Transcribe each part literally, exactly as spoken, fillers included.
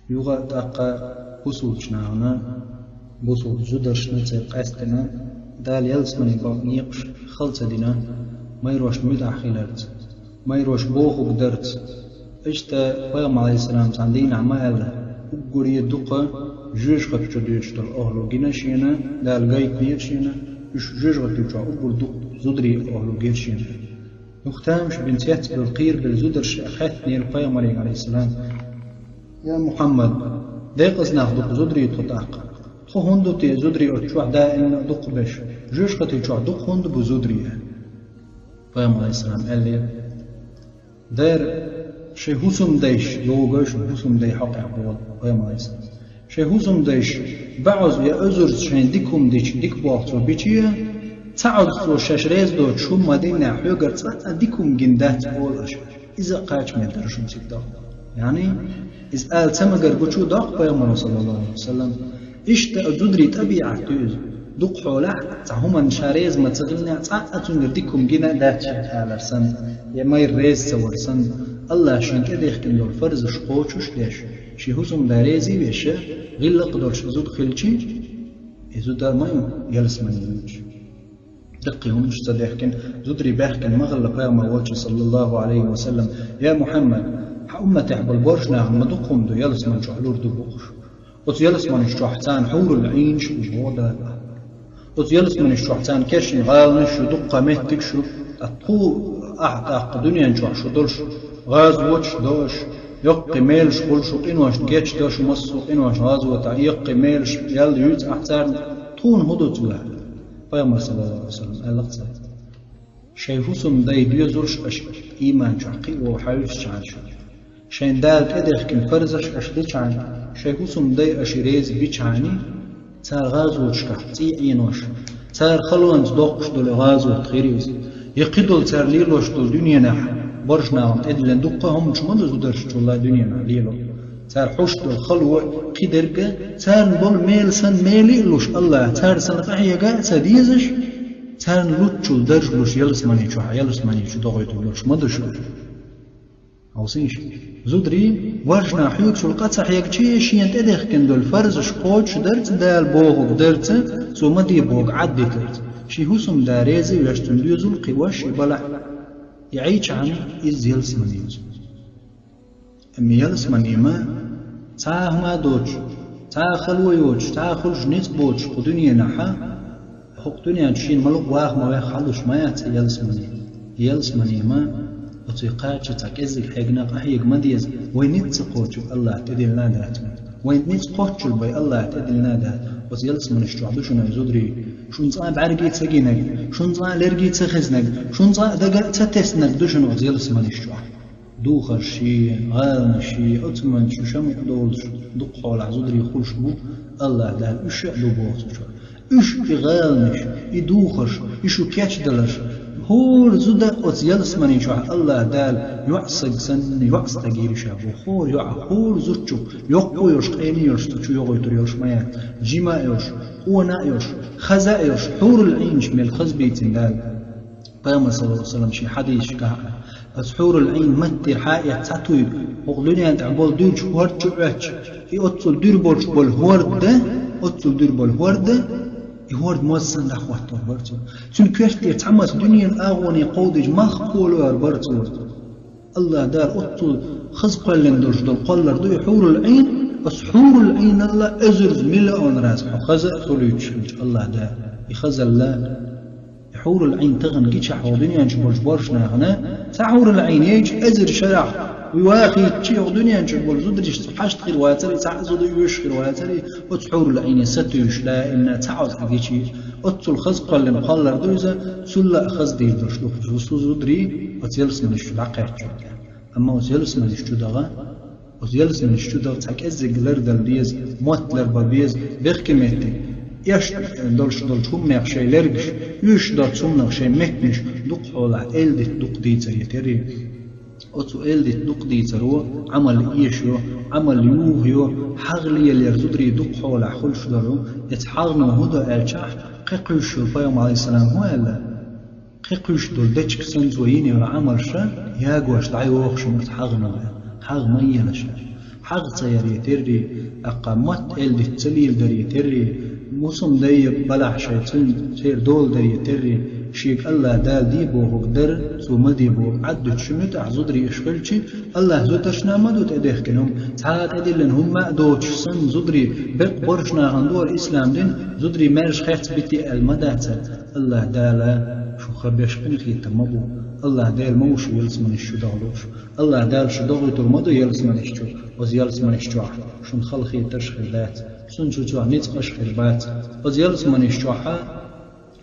Юха а тӀаккха бусулчу нахана, бусулчу зударшна церан къаьстина, Дала ялсамане бакъ некъаш хала ца дина, майрошна муьтӀахь хиларца, майроша бохург дарца. Иштта пайхамар, Ӏалайхиссалам, цхьана дийнахь ма аьлла: «Уггаре дукха жоьжахати чу доьдуш долу охӀла гина шена, Дала гайтинера шена, уьш жоьжахати чохь уггар дукха зударий охӀла гира шена». Юха тамаш бина, цецбевлла, кхерабевлла зударша хаьттинера пайхамаре, Ӏалайхиссалам: «Я Мухьаммад, декъаза нах ду-кх зударий тхо тӀаккха? Тхо хӀунда ду те зударий оцу чохь даимна а дукха беш? Жоьжахати чохь дукха хӀунда бу зударий?» Пайхамар, Ӏалайхиссалам, аьллера: «Дера, шайн хӀусамдайша, йогуш хӀусамдай хьокъехь болу пайхамар, Ӏалайхиссалам, шайн хӀусамдайша баьӀаза я оьзурца шайн дика хӀума дича, дика боху цо бича, ца Ӏозу цо шаьш реза доцуш хӀума ма диннехь, хьоьгара цкъа а дика хӀума гина дац, олу аша. Иза а кхачаме дара шуна цига дагӀа». Яъни, иза ала ца магар гучу доккху пайхамаро, саллаллаху Ӏалайхи ва саллам. Иштта а зударий тӀабиӀат ду иза. Дукха хьолахь, цхьа хӀуманна ша реза ма ца хилинехь, цкъа а цуьнгара дика хӀума гина дац шен алар санна, я майра реза ца вар санна, АллахӀа шена тӀедехкина долу фарзаш кхочуш а деш, шен хӀусамда реза а веш, гӀиллакх долуш зуда хилча, и зуда ма ю ялсамане йоьдуш. Даккхий хӀуманаш ца дехкина, зударий баьхкина ма хилла пайхамар волчу, саллаллаху Ӏалайхи ва саллам: «Я Мухьаммад, хьан умматехь болу боьрша нахана ма дукха хӀума ду ялсамани чохь лур ду бохуш. Оцу ялсаманаш чохь царна хьурул Ӏийнаш бу, боху Дала. Оцу ялсаманаш чохь царна кечйина гӀаланаш ю, дуккха меттигаш ю, ткъа тхо ахь тӀаккха дуьнен чохь шу долуш гӀазоташ до аша, йоккхий мелаш хуьлу шу, къиношна гечдо шу, массо а къиношна гӀазотехь йоккхий мелаш ял юьйцу ахь царна, тхуна хӀун ду цуьнан?» Пайхамар, саллаллаху Ӏалайхи ва саллам, аьлла-кх цаьрга: «Шайн хӀусамдай доьзалш аша ийман чохь кхио хьаьвсичхьана шуна, шайн Дала тӀедехкина фарзаш аша дичхьана, шайн хӀусамдай аша реза бичхьана, цара гӀазоташкахь цӀий Ӏенош, цара халонца доккхуш долу гӀазот хир иза, я кхидолу цара лелош долу дуьненахь боьрша нахана тӀедиллина дуккха а хӀуманаш ма ду зударшчул а дуьненахь лело. Цара хьуш долу хало а, кхидерг а, царна болу мела санна мела а луш АллахӀа, цара санна къахьега а ца дезаш, царна луччул дарж луш ялсамани чохь, ялсамани чу догӀуьйтур долуш ма ду шу». Хьовсийша, зударий, боьрша нах хьоьгучул къа ца хьегча, шена тӀедехкина долу фарзаш кхочушдарца, Дала бохург дарца, цо ма де бохург Ӏаддитарца, шен хӀусамда реза а веш, цуьнан доьзал кхиош а балахь, и Ӏийчхьана иза ялсамани ю. Амма ялсамани ма, цхьа а хӀума а доцуш, цхьа а хало йоцуш, цхьа а хуьлуш ницкъ боцуш кху дуьненахьа, хӀокху дуьнен чу шена ма-луъу ваха ма ваьхна хьалуш ма яц и ялсамани. Ялсамани ма, оцу кхача цхьа кӀеззиг хьегна къахьега ма деза, вай ницкъ ца кхочург АллахӀа тӀедиллина а дац вайна. Вайна ницкъ кхоччург вай АллахӀа тӀедиллина а дац. Оцу ялсаманаш чохь ду шуна, ай зударий, шуна цкъа а бӀаьрги ца гинарг, шуна цкъа а лерги ца хезнарг, шуна цкъа а дага а ца теснарг ду шуна оцу ялсаманаш чохь. Духарший, гӀаланашший, оцу ман шу шамукъ долуш, дукха хьолахь зударий хуьлуш бу, АллахӀа Дала уьш а ду боху цу чохь. Уьш и гӀаланаш, и духарш, и шу кечдаларш, хӀора зуда оцу ялсамани чохь АллахӀа Дала йоӀ стаг санна, йоӀ стаг йийр ю ша боху, хӀора йоӀа, хӀора зудчух, йоккха а йолуш, къена а йолуш, цу чу йогӀуьйтур йолуш ма яц, жима а йолуш, къона а йолуш, хаза а йолуш, хьурул Ӏийнаш мел хаза бийцина Дала. Пайхамар, саллаллаху Ӏалайхи ва саллам, шен хьадисашкахь а: «Аса хьурул Ӏийн маттера хьаэцна цхьа туй, хӀокху дуьнен тӀехь болу дуьрачу хӀорда чу Ӏоьттича, и оццул дуьра болуш болу хӀорда, оццул дуьра болу хӀорда, и хӀорда моз санна дӀахӀоттор бара цо. Цуьнан коьртера цхьа маса дуьненан агӀоне кховдийча мах кхолор бара цо». АллахӀа Дала оццул хаза кхоьллина долуш долу кхоллар ду и хьурул Ӏийн, аса хьурул Ӏийналла эзарза миллион раз хьо хаза а хуьлуьйтуш хилча АллахӀа Дала. И хазалла, и хьурул Ӏийн тахана гича хьо дуьнен чу болчу боьрша нахана, цхьа хьурул Ӏийн яйча эзар шарахь, и вахийтча, хӀокху дуьнен чу болу зударшца хьашт хир вацара, цхьа а зуда оьшуш хир вацара, оцу хьурул Ӏийне сатуьйсуш даимна цхьа Ӏоза гича, оццул хаза кхоьллина кхоллар ду иза, цулла а хаза дийр долуш ду-кх цу зударий оцу ялсаманаш чу дӀакхаьчча. Амма оцу ялсаманаш чу даха, оцу ялсаманаш чу даха цхьа кӀеззиг лардала деза, мотт ларбан беза, бехке меттиг. Эш долуш долчу хӀуманех шайн лергаш, оьшуш доцу хӀуманах шайн меттанаш дукха хьолахь эладита дукха дийцаре терра. Оцу эладита дукха дийцаро Ӏамал эшайо, Ӏамал юхайо, хьагӀ лелаяр зударий дукха хьолахь хуьлуш долу, эца хьагӀно хӀун до аьлчахь, кхин кхуьйсуш йолу пайхамар, Ӏалайхиссалам, хӀун аьлла? Кхин кхуьйсуш долу дечиг санна цо йина йолу Ӏамалш ягош дӀайохуш ма ду хьагӀно, хьагӀ ма елаш. хьагӀ ца яре терри, аккха мотт элдиц ца лийла даре терри, мусум дайя балахь шай цун цер дола даре терри, шега Аллах Дала де бохуг дар, цо ма де боху Ӏаддуьту шу муьтӀахь зударий иш хилчи, Аллах зударшна ма ду тӀедехкина хӀума, цхьа а тӀедиллина хӀумма а доцуш санна зударий, беккъа боршнахана дора ислам дин, зударий маьрша хец бити аьлла ма дацара. Аллах Дала шу ха беш къинхетам ма бу. Аллах Дала ма ву шу ялсаманаш чу догӀлуш. Аллах Дала шу догӀуьйтур ма ду ялсаманаш чу, оцу ялсаманаш чохь шун халахетарш хир дац, шун чу чохь ницкъаш хир бац. Оцу ялсаманаш чохьа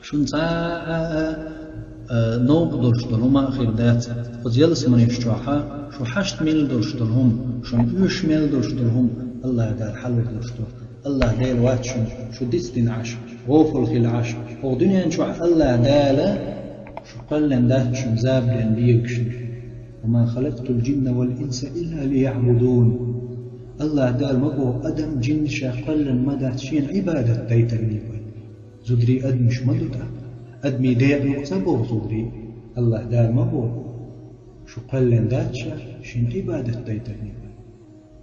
шун цхьа а, а, а, новкъа долуш долу хӀума а хир дац. Оцу ялсаманаш чохьа шу хьашт мел долуш долу хӀума, шун оьшуш мел долуш долу хӀума Аллах Дала хьалур долуш ду. Аллах Дела вац шуна, шу дицдина Ӏаш, гӀофал хила Ӏаш. ХӀокху дуьнен чохь Аллах Дала шу кхоьллина дац шуна забарен бегашна. «Ва ма халактул джинна вал инса илла лияъбудун». Аллах Дала ма боху, адам, джин ша кхоьллина ма дац шена Ӏибадат дайтарний вай. Зударий адамаш ма ду тӀаккха. Адамийн декъа юкъа ца боху зударий. Аллах Дала ма боху, шу кхоьллина дац ша шена Ӏибадат дайтарний вай.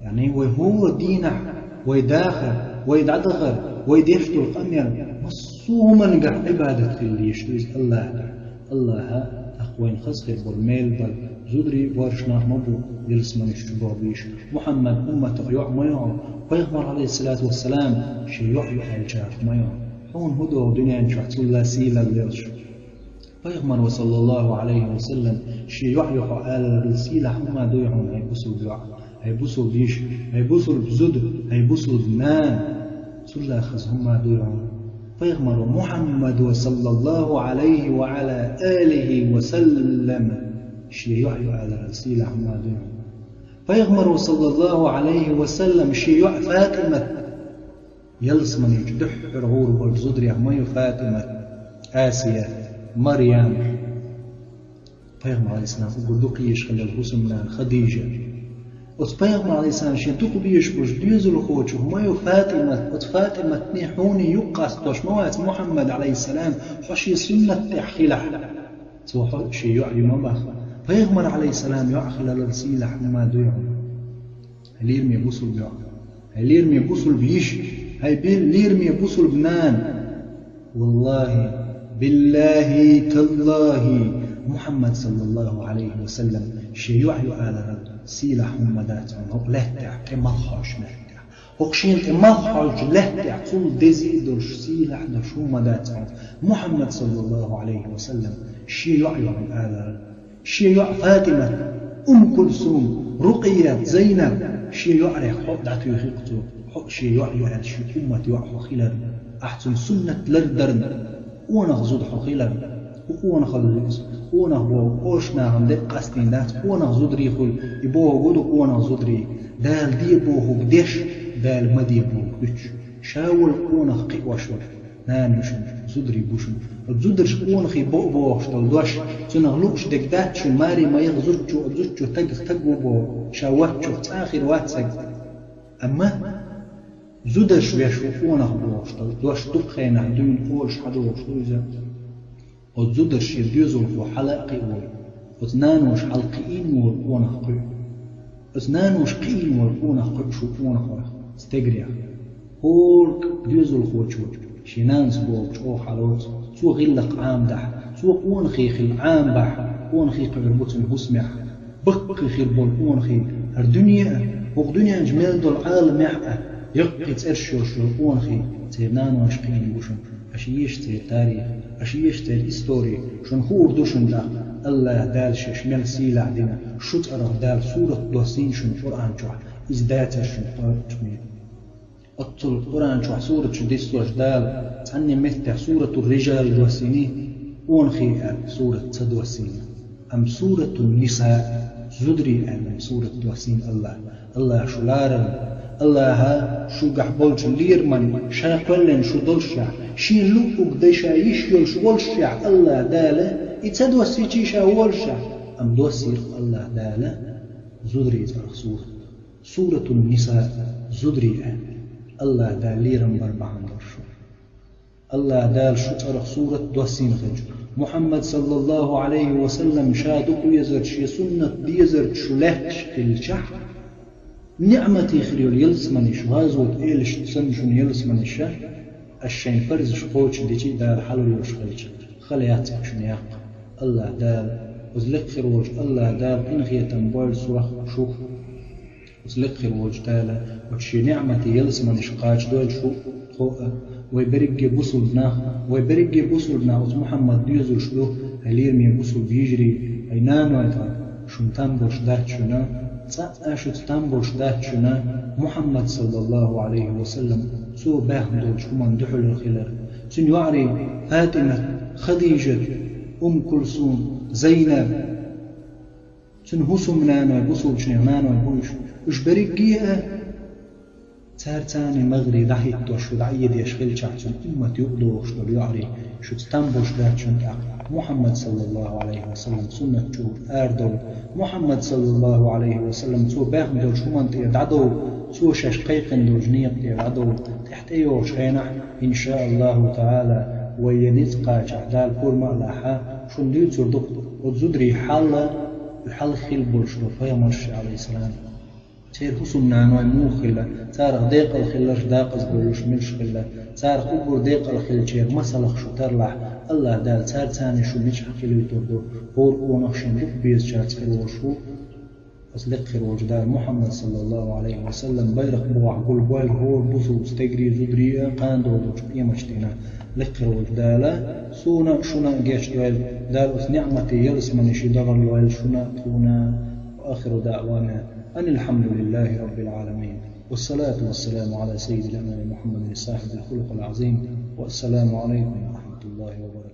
Яъни вай хӀора дийнахь, вай дахар, вай дӀадахар, вай деш долу къамел, массо а хӀуманна гахь Ӏибадат хила дезаш ду иза Аллахьа. Аллахьа тӀаккха вайна хаза хир болу мел бара, зударий а, боршнах а ма бу ялсаманаш чу боху бийш. Мухьаммад умматах йоӀ ма йо хьо, пайхамар, алейхиссалату вассалам, шен йоӀ ю аьллачарах ма йо хьо. Хьуна хӀун догӀу дуьнен чохь цулла сийлалла йолуш? Пайхамаро, саллаллаху алейхи ва саллам, шен йоӀ ю хьо аларал сийлахь хӀумма дуй хьуна, хӀай бусулба йоӀ, хӀай бусулба йиш, хӀай бусулба зуда, хӀай бусулба нана. Цулла хаза хӀумма дуй хьуна. Пайхамаро Мухьаммадо, саллаллаху алейхи ва ала алихи ва саллам, шен йоӀ ю аларал сийлахь хӀумма дуй хьуна. Пайхамаро, саллаллаху алейхи ва саллам, шен йоӀ ФатӀимат, ялсамани чу дуьххьара гӀур болчу зударех ма ю ФатӀимат, Асия, Марьям. Пайхамар, алейхиссалам, уггар дукха езаш хиллал хӀусамнана Хадижа. Оцу пайхамар, алейхиссалам, шен дукха безаш болчу доьзалхочух ма ю ФатӀимат, оцу ФатӀиматний хьуний юкъ къастош ма вац Мухьаммад, алейхиссалам, хьо шен суннат тӀехь хилахь. Цо хьо шен йоӀ ю ма баха. Пайхамар, алейхиссалам, йоӀ хилалал сийлахь хӀумма дуй хьуна. Хьай лераме бусулба йоӀ, хьай лераме бусулба йиш, хьай бел-, лераме бусулба нана. Валлахи, биллахи, таллахи, Мухьаммад, саллаллаху алейхи ва саллам, шен йоӀ ю аларал сийлахь хӀумма дац хьуна хӀокху лаьттахь, тӀе малх хьожуш лаьттахь. ХӀокху шена тӀе малх хьожучу лаьттахь цул дезий долуш, сийлахь долуш хӀумма дац хьуна Мухьаммад, саллаллаху алейхи ва саллам, шен йоӀ ю хьуна аларал. Шен йоӀ ФатӀимат, Умму Кулсум, Рукъият, Зайнаб, шен йоӀарех хьо а дӀатуьйхира цо, хьо а шен йоӀ ю аьлла, шен уммат йоӀ хьо хиларна, ахь цуьнан суннат лардарна, къонах зуда хьо хиларна, хӀун къонахалла ю иза, къонах боху, оьшучу нахана дерг къастийна дац, къонах зударий хуьлу, и бохург хӀун ду къонах зударий, Дала де бохург деш, Дала ма де бохург дуьтуш, ша волу къонах кхиош волу. Нана ю шуна, зударий бу шуна. Оцу зударша къонахий бо а бохуш долу дош, цунах лууш дерг дац шуна, маре ма яха зудчо, оцу зудчо тагах таг ву боху, ша воцчух цкъа а хир вац саг. Амма зударша веш ву къонах бохуш долу дош дукха хенахь дуьйна олуш хьадогӀуш ду иза. Оцу зударша шен доьзалхо хьала а кхиа волу, оцу наноша хьалакхиийна волу къонах кхуьу. Оцу наноша кхиийна волу къонах кхуьу шу къонахойх, стегарех. ХӀора доьзалхочо шен нанас боху чӀогӀа хьалоцу, цо гӀиллакх Ӏамадахь, цо къонахий хила Ӏамабахь, къонахий кхуьур бу цуьнан хӀусамехь. Баккхий хир болу къонахий хӀара дуьне а, хӀокху дуьнен чу мел долу Ӏаламехь а, яккхий цӀераш йолуш йолу къонахий церан наноша кхиийна бу шуна. Аша еша церан тарих, аша еша церан истори, шуна хуур ду шуна тӀаккха, Аллах Дала шаьш мел сийлахь дина, шу цӀарах Дала сурат доссийна шуна Къуръан чохь, иза дацара шуна кхочушбийла. Оццул Къуръан чохь сураташ диссош Дала, цхьанне меттехь Суратур-Рижал доссийний, къонахий аьлла сурат ца доссийна. Амма Суратун-Ниса, зударий аьлла сурат доссийна Аллах. Аллаха шу ларарна, Аллаха шуьгахь болчу лераман ша кхоьллина шу доллушехь, шен луъург дай ша йиш йолуш воллушехь, Аллаха Дала, и ца доссийчий ша воллушехь, амма доссийра Аллаха Дала зударий цӀарах сурат. Суратун-Ниса, зударий аьлла. Аллаха Дала лерам бар бахьана долуш шу. Аллаха Дала шу цӀарах сурат доссийна хилча, Мухьаммад, саллаллаху алейхи ва саллам, ша дукха везарчу, шен суннат дезарчу шу лаьтташ хилчахь, ниӀмате хир йолу ялсаманеш, гӀазот элаш санна шуна ялсаманеш, аш шайн парзаш кхочушдичи а Дала хьалур йолуш хилча, хала яц шуна яккха. АллахӀ Дала, оцу лекха хир волчу АллахӀ Дала къинхетам бойла сох, шух. Оцу лекха хир волчу Дала оцу шен ниӀмате ялсаманеш кхачадойла шу, тхо а, вай берриге бусулба нах, вай берриге бусулба нах оцу Мухьаммад доьзалш ду, хьайн лераме бусулба йижарий, хьайн наной тӀе шуна там болуш дац шуна, цкъа а шуьца там болуш дац шуна, Мухьаммад, саллаллаху Ӏалайхи ва саллам, цо баьхна долчу хӀуманна дуьхьал хилар. Цуьнан йоӀарий ФатӀимат, Хадижат, Умм Кулсум, Зайнаб, цуьнан хӀусамнаной, бусулбанех наной бу уьш. Уьш берриге а цара царна магӀаре дӀахӀиттош, шу дӀаэдеш хилчахь, цуьнан уммат юкъадохуш долу йоӀарий, шуьца там болуш дац шуна тӀаккха Мухьаммад, саллаллаху Ӏалайхи ва саллам, суннат чуьра арадовла. Мухьаммад, саллаллаху Ӏалайхи ва саллам, цо баьхна долчу хӀуманна тӀера дӀадовла, цо шаьш кхайкхина долчу некъа тӀера дӀадовла. ТӀаьхьа тӀейогӀучу хенахь, иншааллаху таӀала, вай я ницкъ кхачахь, Дала пурба а лахь, шуна дуьйцур ду-кх оцу зударийн хьал, хьалха хилла болуш долу пайхамарш, Ӏалайхиссалам. Церан хӀусамнаной муха хилла, царах декъала хилларш, декъаза бевлларш милаш хилла, царах уггар декъала хиллачеран масалах шу тарлахь, АллахӀ Дала цара царна шу мичахь хилийтур ду, хӀора къонах шен дукха безачаьрца хир волуш ву, аса лекха хир волчу Дала Мухьаммад, саллаллаху Ӏалайхи ва саллам, байракх бохахь гулбойла хӀора бусулба стегарий, зударий а, кхана долчу къематдийнахь лекха хир волчу Дала суна а, шуна а гечдойла, Дала оцу ниӀмате ялсаманешан дагӀар лойла шуна а, тхуна а. وآخر دعوانا أن الحمد لله رب العالمين، والصلاة والسلام على سيد الأنام محمد صاحب الخلق العظيم، والسلام عليكم ورحمة الله وبركاته.